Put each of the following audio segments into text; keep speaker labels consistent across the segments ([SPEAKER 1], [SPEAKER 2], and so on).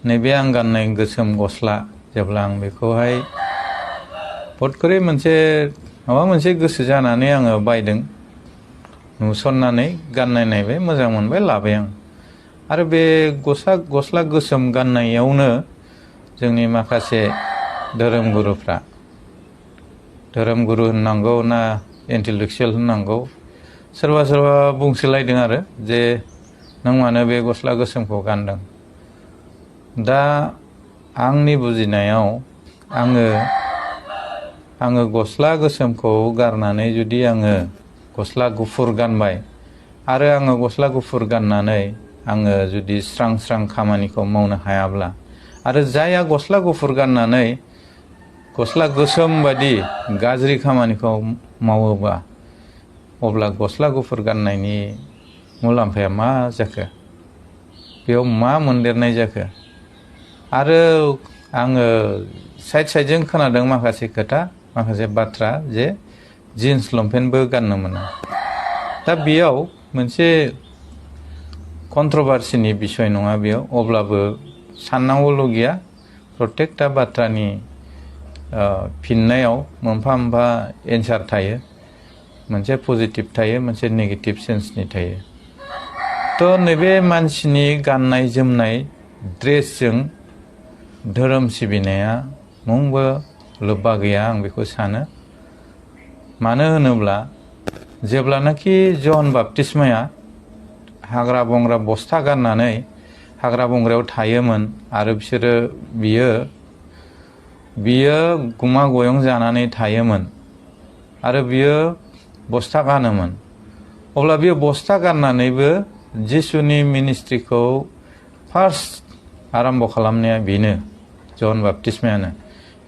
[SPEAKER 1] नैबे आं गाननाय गोसोम गस्ला जेब्ला आं बेखौहाय पटकरि मोनसे माबा मोनसे गोसो जानानै आङो बायदों नुसननानै गाननाय नायबाय मोजां मोनबाय लाबाय आं आरो बे गस्ला गोसोम गाननायावनो जोंनि माखासे धोरोम गुरु होननांगौ ना इन्टेलेक्चुवेल होननांगौ सोरबा सोरबा बुंसोलायदों आरो जे नों मानो बे गस्ला गोसोमखौ गानदों दा आंनि बुजिनायाव आङो गस्ला गोसोमखौ गारनानै जुदि आङो गस्ला गुफुर गानबाय आरो आङो गस्ला गुफुर गाननानै आङो जुदि स्रां स्रां खामानिखौ मावनो हायाब्ला आरो जायहा गस्ला गुफुर गाननानै गस्ला गोसोम बादि गाज्रि खामानिखौ मावोबा अब्ला गस्ला गुफुर गाननायनि मुलाम्फाया मा जाखो बेयाव मा मोनदेरनाय जाखो आरो आङो साइडजों खोनादों माखासे बाथ्रा जे जिन्स लंपेन्टबो गाननो मोना दा बेयाव मोनसे कन्ट्रभार्सिनि बिसय नङा बेयाव अब्लाबो साननांगौल' गैया प्रत्येकटा बाथ्रानि फिननायाव मोनफा मोनफा एन्सार थायो मोनसे पजिटिभ थायो मोनसे नेगेटिभ सेन्सनि थायो थ' नैबे मानसिनि गाननाय जोमनाय ड्रेसजों धोरोम सिबिनाया मुंबो लोब्बा गैया आं बेखौ सानो मानो होनोब्ला जेब्लानाखि जन बाप्तिस्माया हाग्रा बंग्रा बस्था गाननानै हाग्रा बंग्रायाव थायोमोन आरो बियो गुमा गयं जानानै थायोमोन आरो बियो बस्था गानोमोन अब्ला बियो बस्था गाननानैबो जिसुनि मिनिस्ट्रिखौ फार्स्ट आरम्भ खालामनाया बेनो जन बाप्तिस्मायानो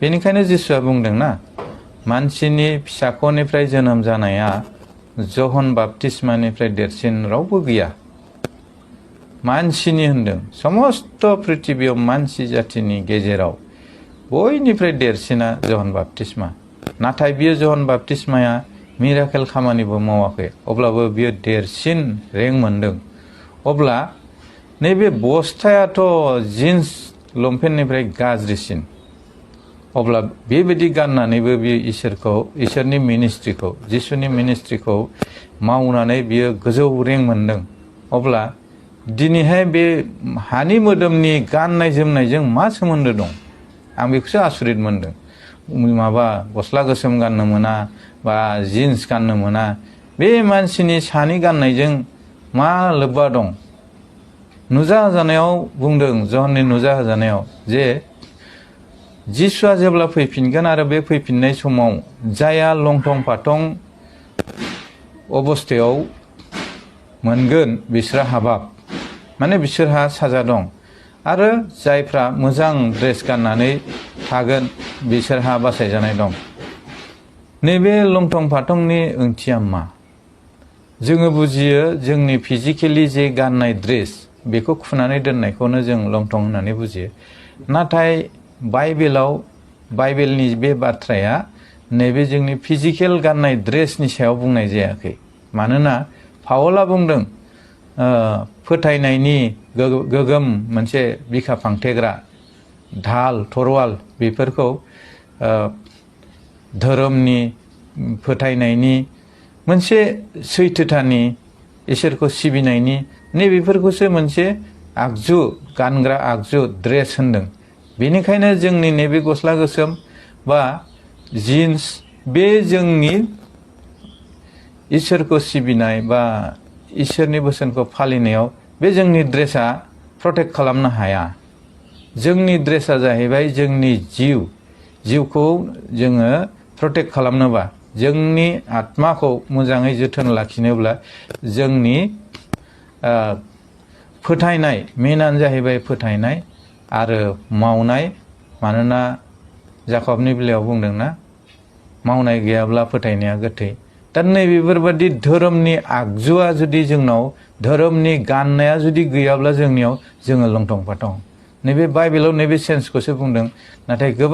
[SPEAKER 1] बेनिखायनो जिसुआ बुंदोंना मानसिनि फिसाख'निफ्राय जोनोम जानाया जन बाप्तिस्मानिफ्राय देरसिन रावबो गैया मानसिनि होनदों समस्त पृथिबियाव मानसि जाथिनि गेजेराव बयनिफ्राय देरसिना जन बाप्तिस्मा नाथाय बियो जन बाप्तिस्माया मिराकेल खामानिबो मावाखै अब्लाबो बियो देरसिन रेंक मोनदों अब्ला नैबे बस्थायाथ' जिन्स लंपेन्टनिफ्राय गाज्रिसिन अब्ला बेबायदि गाननानैबो बियो इसोरनि मिनिस्ट्रिखौ जिसुनि मिनिस्ट्रिखौ मावनानै बियो गोजौ रेंक मोनदों अब्ला दिनैहाय बे हानि मोदोमनि गाननाय जोमनायजों मा सोमोन्दो दं आं बेखौसो आसरित मोनदों माबा गस्ला गोसोम गाननो मोना बा जिन्स गाननो मोना बे मानसिनि सानि गाननायजों मा लोब्बा दं नुजा होजानायाव बुंदों जहननि नुजा होजानायाव जे जिसुआ जेब्ला फैफिनगोन आरो बे फैफिननाय समाव जाया लंथं फाथं अबस्थायाव मोनगोन बिसोरहा हाबाब माने बिसोरहा साजा दं आरो जायफ्रा मोजां ड्रेस गाननानै थागोन बिसोरहा बासायजानाय दं नैबे लंथं फाथंनि ओंथिया मा जोङो बुजियो जोंनि फिजिकेलि जे गाननाय ड्रेस बेखौ खुनानै दोननायखौनो जों लंथं होननानै बुजियो नाथाय बाइबेलनि बे बाथ्राया नैबे जोंनि फिजिकेल गाननाय ड्रेसनि सायाव बुंनाय जायाखै मानोना पावला बुंदों फोथायनायनि गोगोम मोनसे बिखा फांथेग्रा धाल थरवाल बेफोरखौ धोरोमनि फोथायनायनि मोनसे सैथोथानि इसोरखौ सिबिनायनि नैबेफोरखौसो मोनसे आगजु गानग्रा आगजु ड्रेस होनदों बेनिखायनो जोंनि नैबे गस्ला गोसोम बा जिन्स बे जोंनि इसोरखौ सिबिनाय बा इसोरनि बोसोनखौ फालिनायाव बे जोंनि ड्रेसा प्रटेक्ट खालामनो हाया जोंनि ड्रेसा जाहैबाय जोंनि जिउखौ जोङो प्रटेक्ट खालामनोबा जोंनि आत्माखौ मोजाङै जोथोन लाखिनोब्ला जोंनि फोथायनाय मेनानो जाहैबाय फोथायनाय आरो मावनाय मानोना जाकबनि बेलायाव बुंदोंना मावनाय गैयाब्ला फोथायनाया गोथै दा नैबेफोरबादि धोरोमनि आगजुआ जुदि जोंनाव धोरोमनि गाननाया जुदि गैयाब्ला जोंनियाव जोङो लंथं फाथं नैबे बाइबेलाव नैबे सेन्सखौसो बुंदों नाथाय गोबां